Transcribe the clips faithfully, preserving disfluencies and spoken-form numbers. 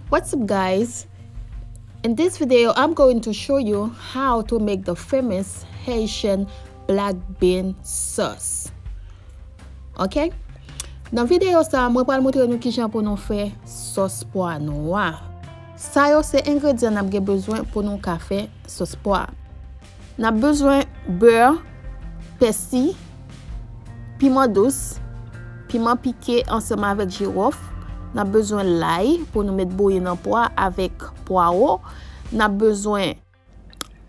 What's up, guys? In this video, I'm going to show you how to make the famous Haitian black bean sauce. Ok? Nan videyo sa, mwen pral montre nou kijan pou nou fè sòs pwa nwa. Sa yo se engredyan n ap gen bezwen pou nou ka fè sòs pwa. N ap bezwen bè, pèsi, piman dous, piman pike ansanm avèk jiwòf. N ap bezwen lay pou nou met bouyi nan pwa avèk pwawo. N ap bezwen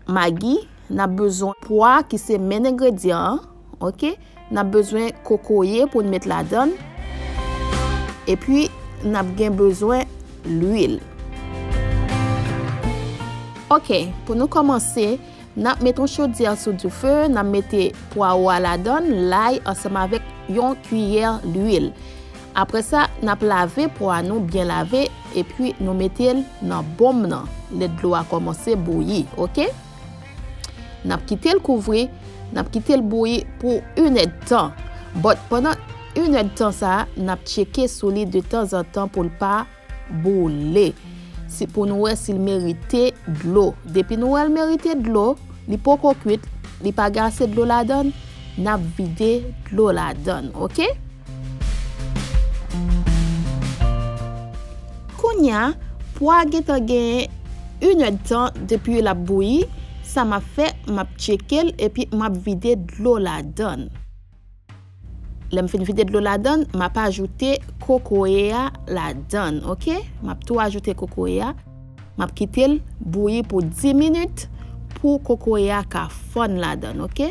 magi. N ap bezwen pwa ki se menn engredyan an, ok? N ap bezwen kokoye pou n met ladan l. Epi, n ap gen bezwen lwil. Ok, pou nou kòmanse, n ap met yon chodyè sou dife, n ap mete pwawo a ladan l, lay ansanm avèk yon kiyè lwil. Apre sa, n ap lave pwa nou byen lave, epi nou mete l nan bonm nan, lè dlo a kòmanse bouyi, ok? N ap kite l kouvri, n ap kite l bouyi pou inèdtan. But pandan inèdtan sa a, n ap tcheke sou li detanzantan pou l pa boule. Se pou nou wè si l merite dlo. Depi nou wè l merite dlo, li poko kwit, li pa gen ase dlo ladan l, n ap vide dlo ladan l, ok? Kounye a, pwa gentan gen inèdtan depi l ap bouyi. Sa m ap fè, m ap tcheke l epi m ap vide dlo ladan l. Lè m fin vide dlo ladan l, m ap ajoute kokoye a ladan l, ok? M ap tou ajoute kokoye a. M ap kite l bouyi pou dis minit pou kokoye a ka fonn ladan l, ok?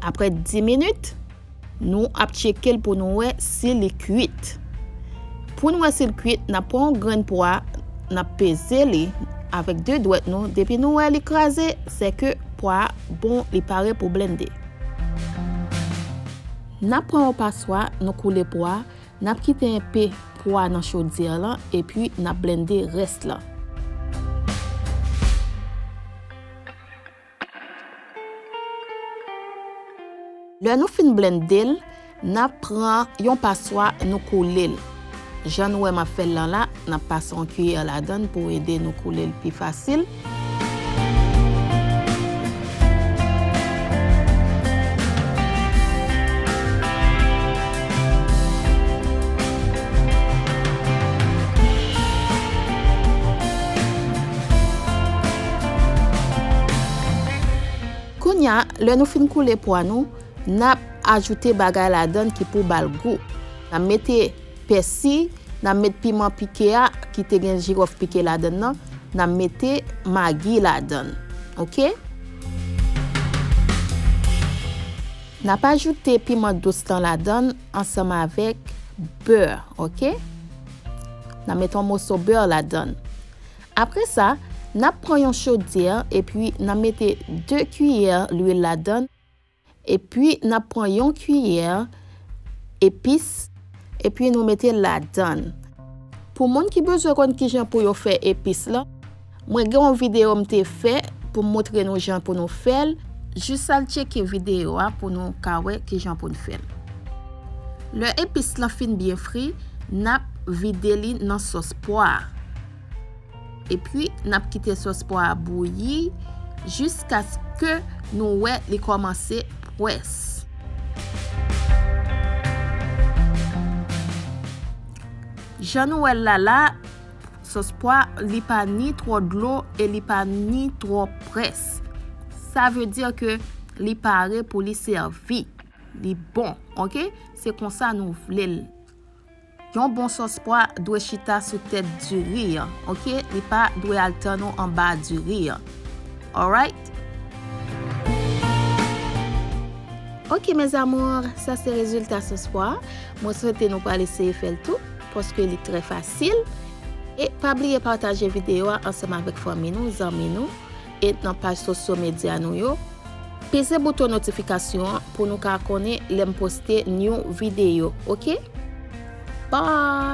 Apre dis minit, nou ap tcheke l pou nou wè si li kwit. Pou n wè si l kwit, n ap pran yon grenn pwa, n ap peze li avèk de dwèt nou. Depi nou wè li kraze, se ke pwa a bon, li pare pou blende. N ap pran yon paswa, nou koule pwa, n ap kite enpe pwa nan chodyè lan, epi n ap blende rès lan. Lè nou fin blende l, n ap pran yon paswa, nou koule l. Jan nou wè m ap fè l lan la, n ap pase yon kiyè ladan l pou ede nou koule l pi fasil. Kounye a, lè nou fin koule pwa nou, n ap ajoute bagay ladan l ki pou ba l gou. N ap mete pèsi, n ap met piman pike a, ki te gen jiwòf pike ladan l nan, n ap mete magi ladan l. Ok? N ap ajoute piman dous lan ladan l ansanm avèk bè, ok? N ap mete yon moso bè ladan l. Apre sa, n ap pran yon chodyè epi n ap mete de kiyè lwil ladan l. Epi, n ap pran yon kiyè epis, epi nou mete l ladan l. Pou moun ki bezwen konn kijan pou yo fè epis lan, mwen gen yon videyo m te fè pou m montre nou jan pou nou fè l. Jis al tcheke videyo a pou nou ka wè kijan pou n fè l. Lè epis lan fin byen fri, n ap vide li nan sòs pwa a. Epi, n ap kite sòs pwa a bouyi jiskaske nou wè li kòmanse pwès. Jan nou wè l la la, sòs pwa, li pa ni twò dlo e li pa ni twò pwès. Sa vle di ke li pare pou li sèvi. Li bon, ok? Se konsa nou vle l. Yon bon sòs pwa dwe chita sou tèt diri an, ok? Li pa dwe al tann ou anba diri an. Alright? Ok, mes amours, sa se rezilta sòs pwa. Mwen swete nou pral eseye fè l tou, paske li trè fasil. E pa bliye pataje videyo a ansanm avèk fanmi nou, zanmi nou, e nan paj sosyo medya nou yo. Peze bouton notifikasyon an pou nou ka konnen lè m poste new videyo, ok? Bye!